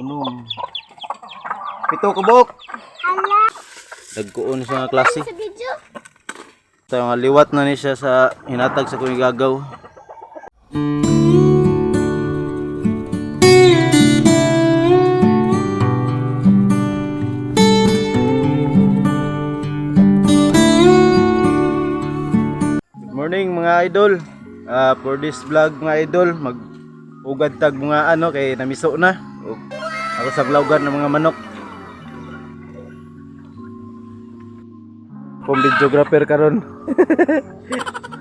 Unom. Pito ka buok. Hala. Dagkoon siya nga klase. Sa video. Ito nga liwat na ni siya sa hinatag sa kong gagaw. Good morning, mga idol. For this vlog, mga idol, mag ugad tag mga ano kay namiso na. Ug ako sa vlogan ng mga manok. Kung videographer karon.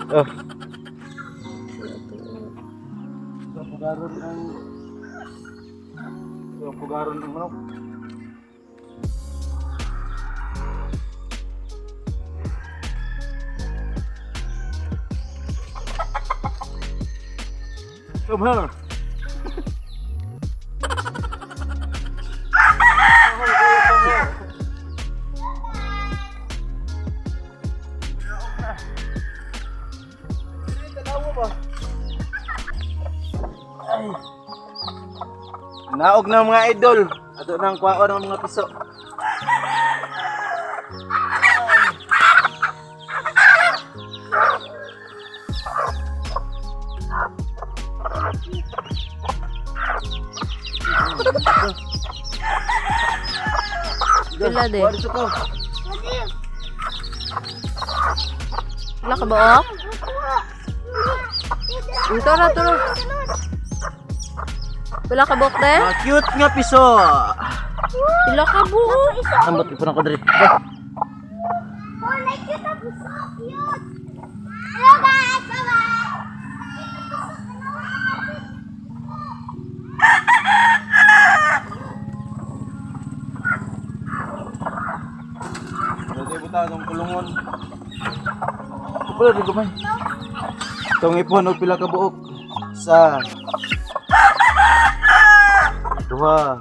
Oh. Sa pugaron ang sa pugaron ng manok. Come here. Naog na, mga idol. Ato nang kwaon ang mga piso. Pila de? Kuha dito ko. Wala ka buok? Tara, tara. Wala ka buok de? Mga cute nga piso. Pila ka buok? Ambot ipon ako diri. Ba, Oh, like cute ang puso. Cute. Hello guys. Bye-bye. Pwede buta itong kulungon. Wala rin gumay. Itong ipon og pila ka buok. Sa duha,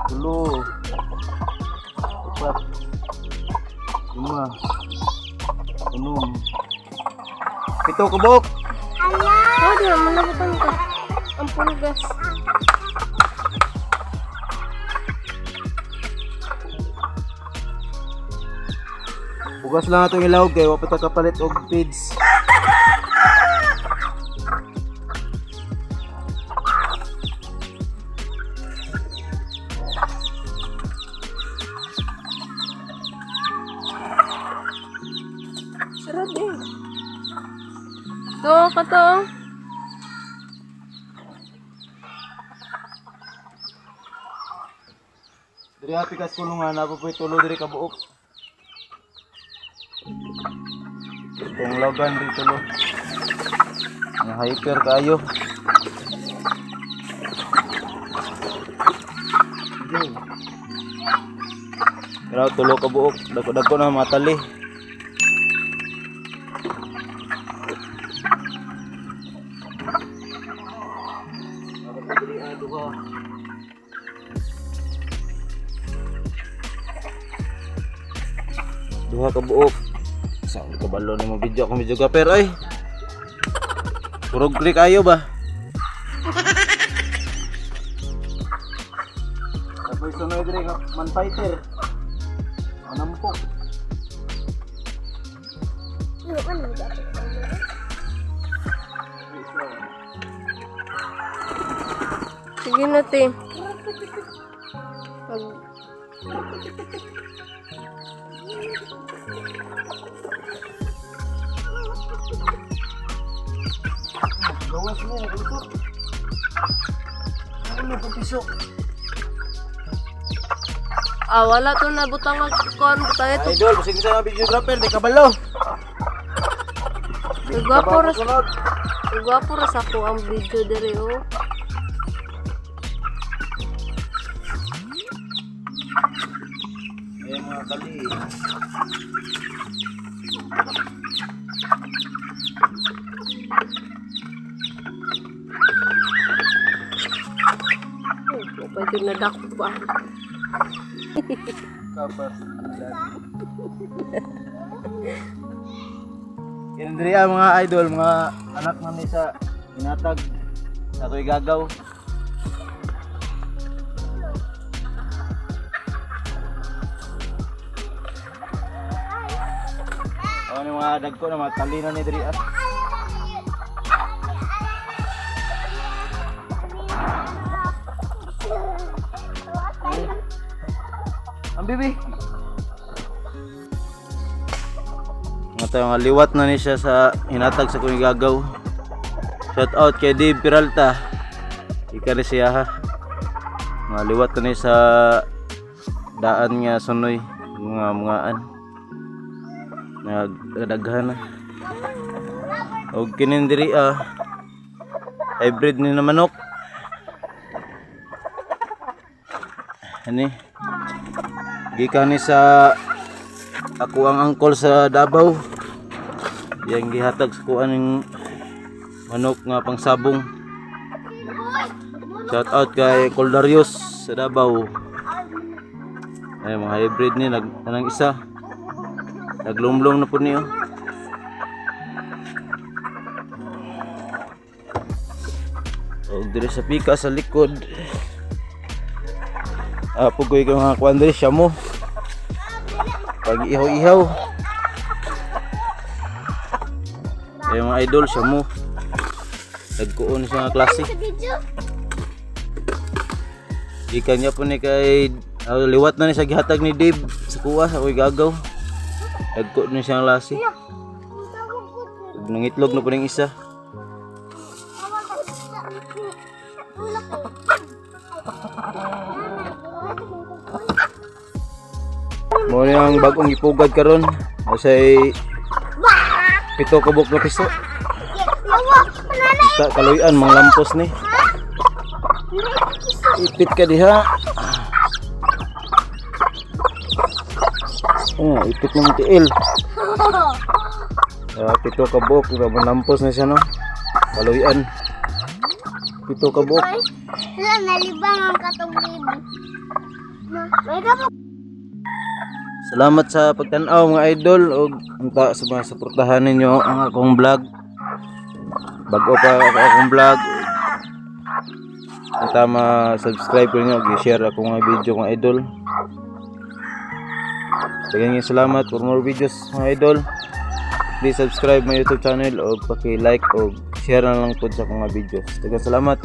tulo, upat, lima, unom, pito ka buok. Hala. Oh, di naman nabutan ka. Ang pulgas. Bugas lang atong ilawg kay wa pa ta kapalit og feeds. Sarap eh. To, ka to. Diri happy kas kulungan na po tulo diri ka buok. Kung logan diri tulo. Nga hyper kayo. Pero tulo ka buok, dako-dako na matali. Duha ka buok. Sa kabalo ni mo video akong video pero ay. Purog klik ayo ba? Tapos sunod diri ka man fighter. Manampok. Sige na, te. Pag... Gawas mo, gusto. Ano pang piso? Ah, wala to na butang ang kon. Butang ito. Idol, basig sa videographer, di kabalo. Gwapo ra. Sunod. Gwapo ra sa ako ang video diri oh. Ayan mga kali. Oh, pwede na dako pa. Kapas. Yan diri ah, mga idol, mga anak na ni sa inatag sa ako'y gagaw. Mao ni mga dagko na mga talino ni diri ah. Ang bibi. Mga tayo nga liwat na ni siya sa hinatag sa kong gagaw. Shout out kay Dave Peralta. Ika ni siya ha. Mga liwat na ni sa daan nga sunoy mga mungaan. Nagdaghan na. Og kinin diri ah. Hybrid ni na manok. Ani? Gikan ni sa ako ang angkol sa Davao. Yang gihatag sa kuan ning manok nga pangsabong. Shout out kay Coldarius sa Davao. Ay, mga hybrid ni nag anang isa. Naglumlum na po niyo. Og diri sa pika sa likod. Ah, pugoy ka mga kuan diri siya mo. Pag ihaw-ihaw. Ay, mga idol, siya mo. Nagkuon siya nga klase. Sa video. Gikan niya po ni kay liwat na ni sa gihatag ni Dave sa kuha sa kuy gagaw. Nagkuon ni siya ang lasi. Ug nangitlog na po ning isa. Mo ni ang bagong gipugad karon. Say 7 ka buok na piso. Kita kaluyan mga lampos ni. Ipit ka diha. Oh, ipit ng tiil. 7 ka buok, grabe lampos na siya no. Kaluyan. 7 ka buok. Wala, nalibang ang katong baby. May kapag Salamat sa pagtan-aw mga idol ug unta sa mga suportahan ninyo ang akong vlog. Bago pa ako akong vlog. Unta ma-subscribe ko ninyo ug i-share akong mga video, mga idol. Daghang salamat for more videos, mga idol. Please subscribe my YouTube channel o paki-like o share na lang po sa akong mga videos. Daghang salamat.